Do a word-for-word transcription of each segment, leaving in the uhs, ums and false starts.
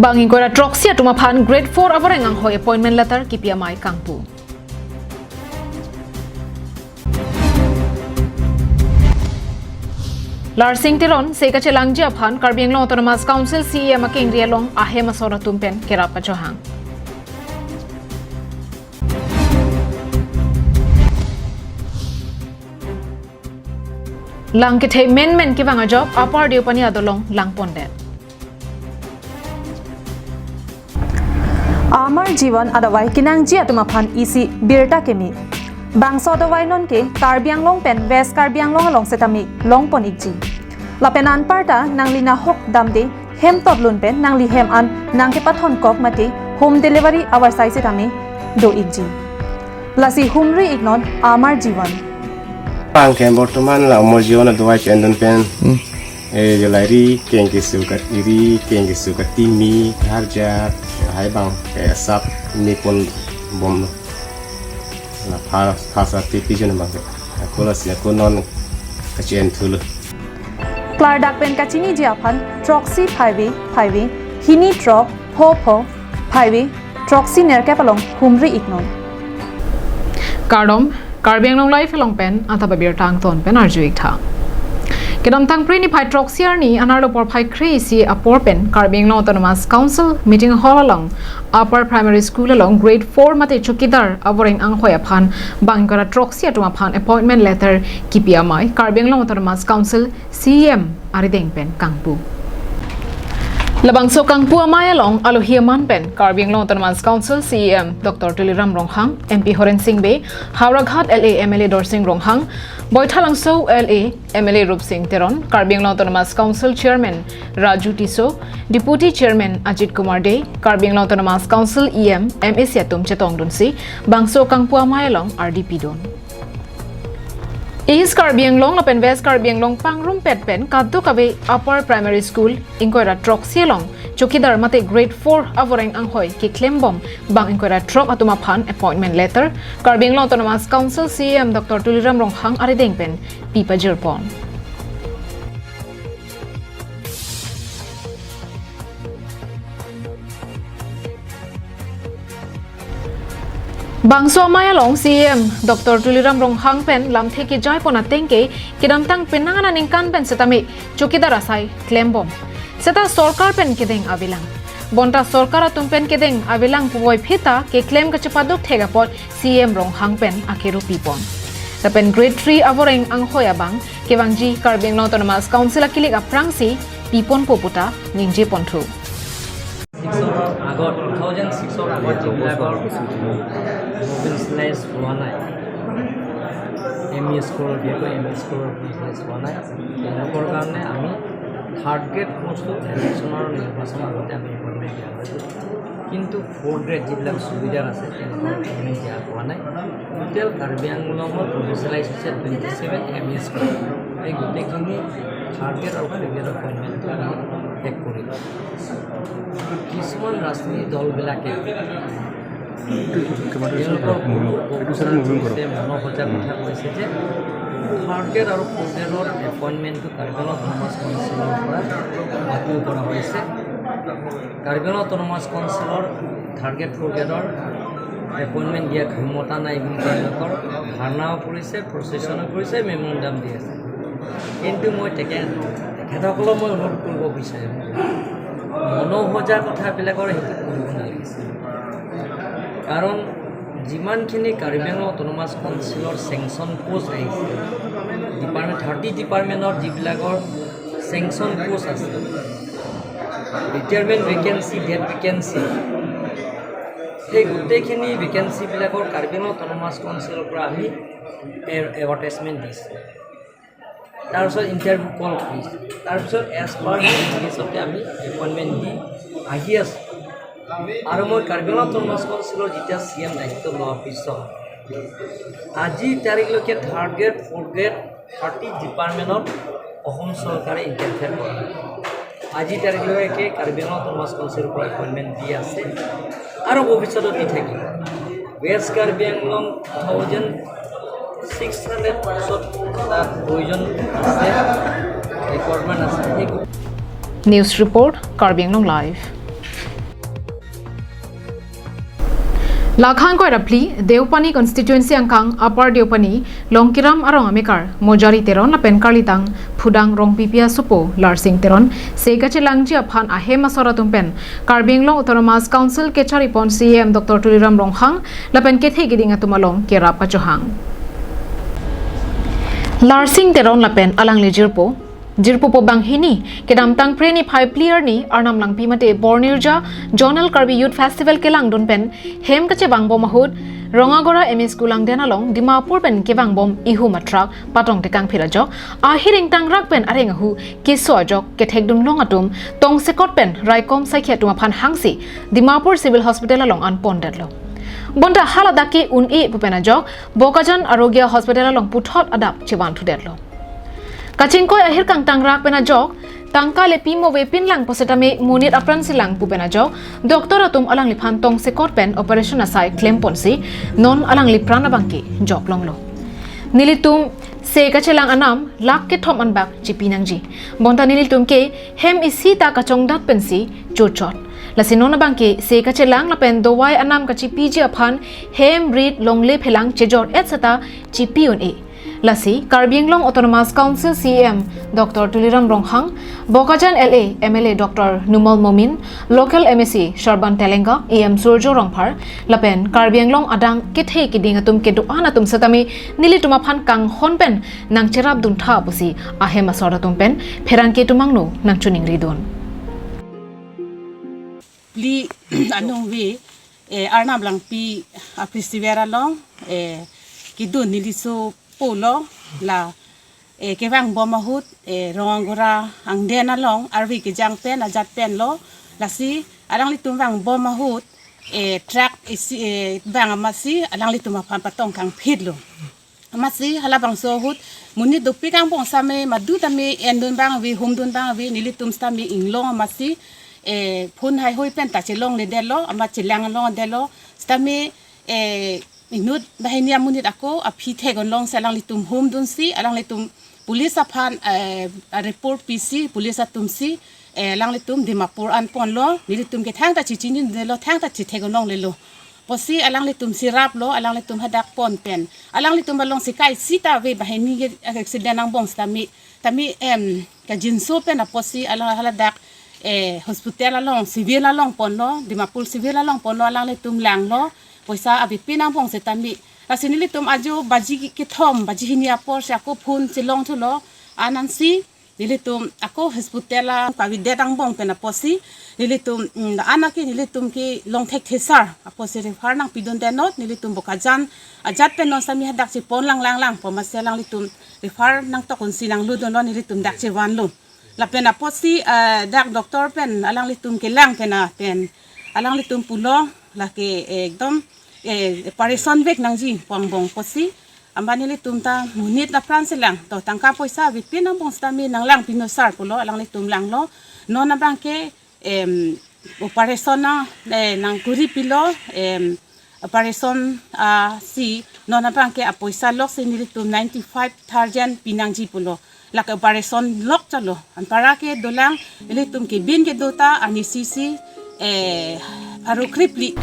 Bang ingkoi ra throksi atum aphan grade four avoreng anghoi appointment letter kipi amei kangpu. Larsing Teron se kachelangji aphan Karbi Anglong Autonomous Council C E M akengri along ahem asor atum pen kerap ajohang. Lang kethe menmen kevang ajok Upper Deopani adolong langpondet. Amar Jivan adavai kenangji atum aphan isi birta keme. Bangso adavai nonke Karbi Anglong pen West Karbi Anglong along setame longpon ikji. Lapen anparta nangli nahok damde hem totlun pen nangli hem an nangkepathon kok mate home delivery avarsai setame do ikji. Lasi humri iknon Amar Jivan. Pangke bortoman la Amar Jivan adavai chendon pen. Hmm. Eh, jolai ri, keng kesu kat iri, keng kesu kat timi, harja, hai bang, eh, sap, ni pon bom. Na pha, pha sa tipi jen bang. Ako lasi, ako non kachen thulu. Klardak pen kachiniji aphan, throksi phaive, phaive, hini throk, pho pho, phaive, throksi nerkep along humri iknon. Kardom, Karbi Anglong Live along pen, atap abirta angton pen arju iktha. Kedamtang Phre niphai throksi arni, anerlo porphai kre-isi apor pen, Karbi Anglong Autonomous Council meeting hall along, Upper Primary School along grade four mate chowkidar avoreng anghoi aphan, bang ingkoi ra throksi atum aphan appointment letter kipi amei, Karbi Anglong Autonomous Council C E M arideng pen kangpu. Labangso kangpu amei along alohi aman pen Karbi Anglong Autonomous Council C E M Doctor Tuliram Ronghang, M P Horen Sing Bey, Howraghat L A M L A Dorsing Ronghang, Baithalangso L A M L A Rupsing Teron, Karbi Anglong Autonomous Council Chairman Raju Tisso, Deputy Chairman Ajit Kumar Dey, Karbi Anglong Autonomous Council E M, M A C atum chetongdunsi bangso kangpu amei along ardi pidun. East Karbi Anglong lapen West Karbi Anglong pangrumpet pen kadokave Upper Primary School ingkoi ra throksi along chowkidar mate grade four avoreng anghoi keklembom bang ingkoi ra throk atum aphan appointment letter Karbi Anglong Autonomous Council C E M Doctor Tuliram Ronghang arideng pen pi pajirpon. Bangso amei along C E M Doctor Tuliram Ronghang pen lamthe kejaipon atengke kedamtang penang aningkan pen setame chowkidar asai klembom. Seta sorkar pen kedeng avelang. Bonta sorkar atum pen kedeng avelang puvoiphit ta keklem kachepaduk thek apot C E M Ronghang pen akero pipon. Lapen grade three avoreng anghoi abang kevangji Karbi Anglong Autonomous Council akilik aphrangsi piponpo puta ningjeponthu. Sixৰ আগত, two thousand ছিক্সৰ আগত যিবিলাকৰ প্ৰভিঞ্চিয়েলাইজ হোৱা নাই, M E স্কুলৰ, বিশেষকৈ M E স্কুলৰ প্ৰভিঞ্চিয়েলাইজ হোৱা নাই, তেওঁলোকৰ কাৰণে আমি থাৰ্ড গ্ৰেড পোষ্টটো ইলেকশ্যনৰ, নিৰ্বাচনৰ আগতে আমি এপইণ্টমেণ্ট দিয়া হৈছিল। কিন্তু ফ'ৰ্থ গ্ৰেড যিবিলাক চুবিদাৰ আছে, তেওঁলোকৰ এপইণ্টমেণ্ট দিয়া হোৱা নাই। টোটেল কাৰ্বি আংলঙত প্ৰভিঞ্চিয়েলাইজ হৈছে twenty seven M E school. এই গোটেইখিনি থাৰ্ড গ্ৰেড আৰু ফ'ৰ্থ গ্ৰেডৰ এপইণ্টমেণ্টটো আমি শেষ কৰিলোঁ। কিছুমান ৰাজনৈতিক দলবিলাকে তেওঁলোকৰ মনো-, মনোসজা কথা কৈছে যে থাৰ্ড গ্ৰেড আৰু ফ'ৰ্থ গ্ৰেডৰ এপইণ্টমেণ্টটো কাৰ্বি আংলং অট'নমাছ কাউন্সিলৰ পৰা বাতিল কৰা হৈছে। কাৰ্বি আংলং অট'নমাছ কাউন্সিলৰ থাৰ্ড গ্ৰেড, ফ'ৰ্থ গ্ৰেডৰ এপইণ্টমেণ্ট দিয়া ক্ষমতা নাই বুলি তেওঁলোকৰ ধাৰণাও কৰিছে, প্ৰচেছনো কৰিছে, মেমৰেণ্ডাম দি আছে। কিন্তু মই তেখে-, তেখেতসকলক মই অনুৰোধ কৰিব বিচাৰিম, মনোসজা কথাবিলাকৰ সেইটো কৰিব নালাগিছিল। কাৰণ যিমানখিনি কাৰ্বি আংলং অট'নমাছ কাউন্সিলৰ চেংচন পোষ্ট আহিছে, ডিপাৰ্টমেণ্ট, থাৰ্টি ডিপাৰ্টমেণ্টৰ যিবিলাকৰ চেংচন পোষ্ট আছে, ৰিটায়াৰমেণ্ট ভেকেঞ্চি, ডেড ভেকেঞ্চি, সেই গোটেইখিনি ভেকেঞ্চিবিলাকৰ কাৰ্বি আংলং অট'নমাছ কাউন্সিলৰ পৰা আমি এ-, এডভাৰটাইজমেণ্ট দিছোঁ। তাৰপিছত ইণ্টাৰভিউ কল কৰিছোঁ। তাৰপিছত এজ পাৰ সেই লিষ্টতে আমি এপইণ্টমেণ্ট দি আহি আছোঁ। আৰু মই কাৰ্বি আংলং অট'নমাছ কাউন্সিলৰ যেতিয়া চি এম দায়িত্ব লোৱাৰ পিছত আজিৰ তাৰিখলৈকে third grade, fourth grade, thirty ডিপাৰ্টমেণ্টত অসম চৰকাৰে ইণ্টাৰফেয়াৰ কৰা নাই। আজিৰ তাৰিখলৈকে কাৰ্বি আংলং অট'নমাছ কাউন্সিলৰ পৰা এপইণ্টমেণ্ট দি আছে আৰু ভৱিষ্যতত দি থাকিব। West Karbi Anglong two thousand six hundred পোষ্টত এটা প্ৰয়োজন আছে, ৰিকুৱাৰমেণ্ট আছে। সেই News report, Karbi Anglong Live. Lakhang koira phli, Deopani constituency angkang Upper Deopani, Longkiram arong amekar, Mojari Teron lapen karlitang, Phudang Rongpipi asopo, Larsing Teron, se kachelangji aphan ahem asor atum pen, Karbi Anglong Autonomous Council kechari pon C E M Doctor Tuliram Ronghang, lapen kethe kiding atum along kerap kachohang. Larsing Teron lapen alangli jirpo, jirpo po banghini, kedamtang Phre niphai phli arni Arnam Langpi mate Bornirja Zonal Karbi Youth Festival kelangdun pen hem kachevangbom ahut Rongagora M E School angden along Dimapur pen kevangbom ihum atruck patong tekang phit ajok, ahir ingtangrak pen areng ahu keso ajok kethekdun long atum tongsekot pen raikom saikhi atum aphan hangsi Dimapur Civil Hospital along anpondetlo. Bonta haladak ke un-e pu pen ajok Bokajan Arogya Hospital along puthot adap chevanthudetlo. Kachingkoi ahir kangtangrak pen ajok, tangka le pimo ve pinlang pusitame monit apran silang pu pen ajok, doctor atum alangliphan tongsekot pen operation asai klemponsi, non alangli pran abangke joklonglo. Nelitum se kachelang anam lakh kethom anbak chipi nangji. Bonta nelitum ke hem isi ta kachongdat pensi chochot. Lasi non abangke se kachelang lapen dovai anam kachipiji aphan hem rit longle phelang chejor et seta chipi un-e. Lasi Karbi Anglong Autonomous Council C E M Doctor Tuliram Ronghang, Bokajan L A, M L A Doctor Numal Momin, local M A C Sarban Telenga, E M Surjo Rongphar, lapen Karbi Anglong adang kethe kiding atum kedo-an atum setame nelitum aphan kanghon pen nangcherapdun tha pusi ahem asor atum pen pherangke atum angno nangchoningridun. Phli anong ve, eh, Arnam Langpi a festival along, eh, kedun neliso pulo la, eh, kevangbom ahut, eh, Rongagora angden along arve kejang pen ajat penlo, lasi alanglitum vangbom ahut, eh, truck isi, eh, vang amatsi alanglitum aphan patong kangphitlo. Amatsi halabangso ahut monit dopik angbong sitame madu tame endun bang ave, humdun bang ave, nelitum sitame inglong amatsi, eh, phone haihui pen ta chelongledetlo, amat chelang longdetlo, sitame, eh, inut banghini amonit ako aphi theklong si alanglitum humdunsi, alanglitum police aphan, eh, a report pisi, police atumsi, eh, alanglitum Dimapur anponlo, nelitum ke thangta chichinidetlo, thangta chitheklonglelo. Pusi alanglitumsi raplo, alanglitum hadak pon pen. Alanglitum alongsi kaisi ta ave banghini ke accident angbong sitame, tame, em, kajinso pen apotsi alang haladak, eh, hospital along, civil along ponlo, Dimapur civil along ponlo, alanglitum langlo, poisa avepin angbong setame. Lasi nelitum ajo baji kethom, baji hini apotsi ako phone chelongthulo, anansi, nelitum ako hospital a kavidet angbong pen apotsi, nelitum, mm, anak ke nelitum ke longthekthesar apotsi refer nangpidunde not, nelitum Bokajan ajat pen non sitame hadak chepon langlanglang pu amatsi alanglitum refer nangtok unsi nangludunlo, nelitum dak chevanlo. Lapen apotsi, eh, dak doctor pen alanglitum kelang pen a pen alanglitum pulo lake, eh, ekdom, eh, operation vek nangji pu angbong apotsi. Amba nelitum ta monit apran silang, to tangka poisa avepin angbong sitame nanglangpinon sar pulo, alanglitum langlo. Non abangke, em, operation na, eh, nangkuri pilo, em, operation, ah, si non abangke apoisa loksi nelitum ninety five thousand pinangji pulo. Lake operation lok chalo. Anparke dolang, nelitum kebin kedo ta arnisi si, eh, pharo krepli.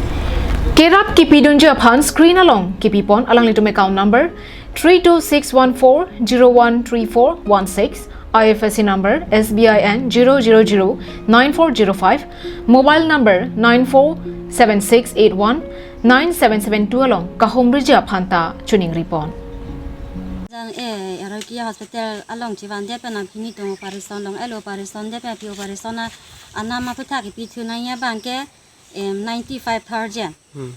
Kerap kipidunji aphan screen along kipipon alanglitum account number three two six one four zero one three four one six, I F S C number S B I N zero zero zero nine four zero five, mobile number nine four seven six eight one nine seven seven two along kahumriji aphan ta choningripon. Jan, eh, Arogya Hospital along chevandet pen aphi nelitum operation longlo, operation det pen aphi operation a, anam aphuthak kipithu nangji abangke, em, ninety five thousand. Hmm.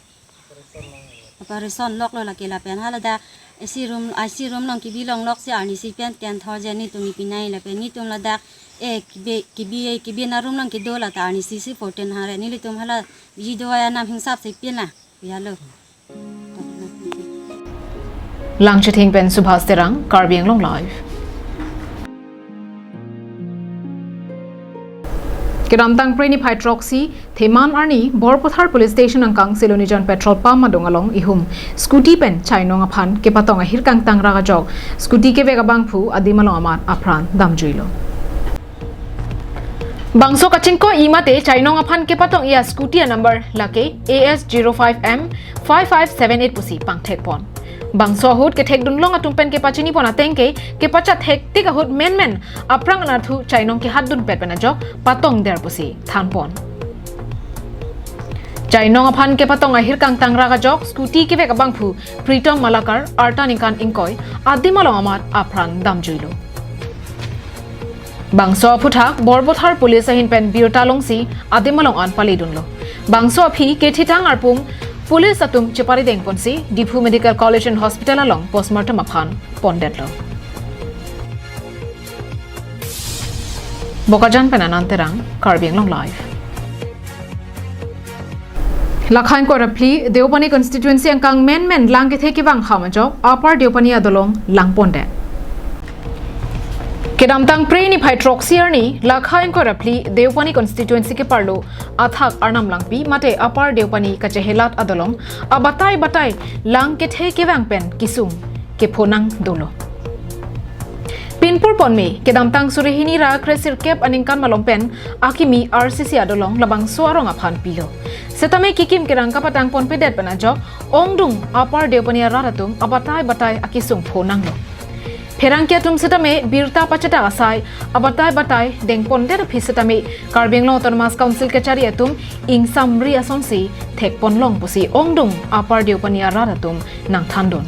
Operation loklo lake lapen haladak A C room, I C room along kebi longlok si arnisi pen ten thousand nelitum kipinang lapen nelitum ladak, eh, kebi, kebi, kebi a room along kedo lata arnisi si fourteen hundred, nelitum hala biji dovai anam hingsap si pina pilo. Langchithing pen Subhas Terang, Karbi Anglong Live. Kedamtang Phre niphai throksi, Theman arni, Borpathar Police Station angkang Silonijan petrol pump adung along ihum scooty pen chainong aphan kepatong ahir kangtangrak ajok scooty kevek abangphu adim along amat apran damjuilo. Bangso kachingko-i mate chainong aphan kepatong-i a-scooty a-number lake A S zero five M five five seven eight pusi pangthekpon. Bangso ahut kethekdunlong atum pen kepachinipon ateng ke kepachat hektik ahut menmen aphrang anathu chainong kehadunpet pen ajok patongder pusi thanpon. Chainong aphan kepatong ahirkang tangrak ajok scooty kevek abangphu Pritom Malakar, arta ningkan ingkoi, adim along amat apran damjuilo. Bangso aphuthak Borbothar Police ahin pen birta longsi adim along an paledunlo. Bangso aphi kethithang arpum police atum cheparidengponsi Diphu Medical College and Hospital along postmortem aphan pondetlo. Bokajan pen Anand Terang, Karbi Anglong Live. Lakha ingkoi ra phli Deopani constituency angkang menmen lang kethe kevang ham ajok Upper Deopani adolong langpondet. Kedamtang Phre niphai throksi arni Lakha ingkoi ra phli Deopani constituency keparlo Athak Arnam Langpi mate Upper Deopani kachehelat adolong abatai batai lang kethe kevang pen kesung kephonang dolo. Pinpur ponme kedamtang suri hini ra kresirkep aningkan malom pen akimi R C C adolong labangso arong aphan pilo. Setame kekim kerang kapatang ponpedet pen ajok ongdung Upper Deopani arat atum abatai batai akesung phonanglo. Pherangke atum setame birta pachetak asai abatai batai dengpondet aphi setame Karbi Anglong Autonomous Council kachari atum ingsamri asonsi thekponlong pusi ongdung Upper Deopani arat atum nangthandun.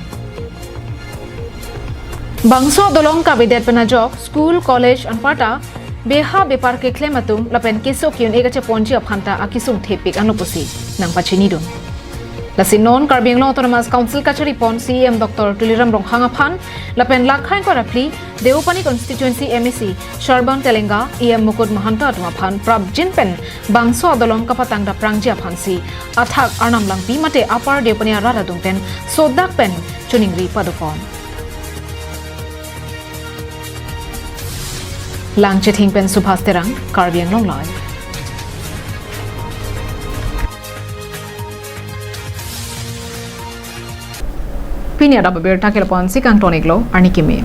Bangso adolong kavedet pen ajok school, college anparta beha bepar keklem atum lapen keso ke-un-e kacheponji aphanta akesung thepik anlo pusi nangpachinidun. Lasi non Karbi Anglong Autonomous Council kacharipon C E M Doctor Tuliram Ronghang aphan lapen Lakha ingkoi ra phli Deopani constituency M A C Sarban Telenga, E M Mukut Mahanta atum aphan prapjin pen bangso adolong kapatang daprangji aphansi Athak Arnam Langpi mate Upper Deopani arat atum pen sodak pen choningri padopon. Langchithing pen Subhas Terang, Karbi Anglong Live. Pini adap abirta ke lapu-ansi kangton-iklo, arni keme.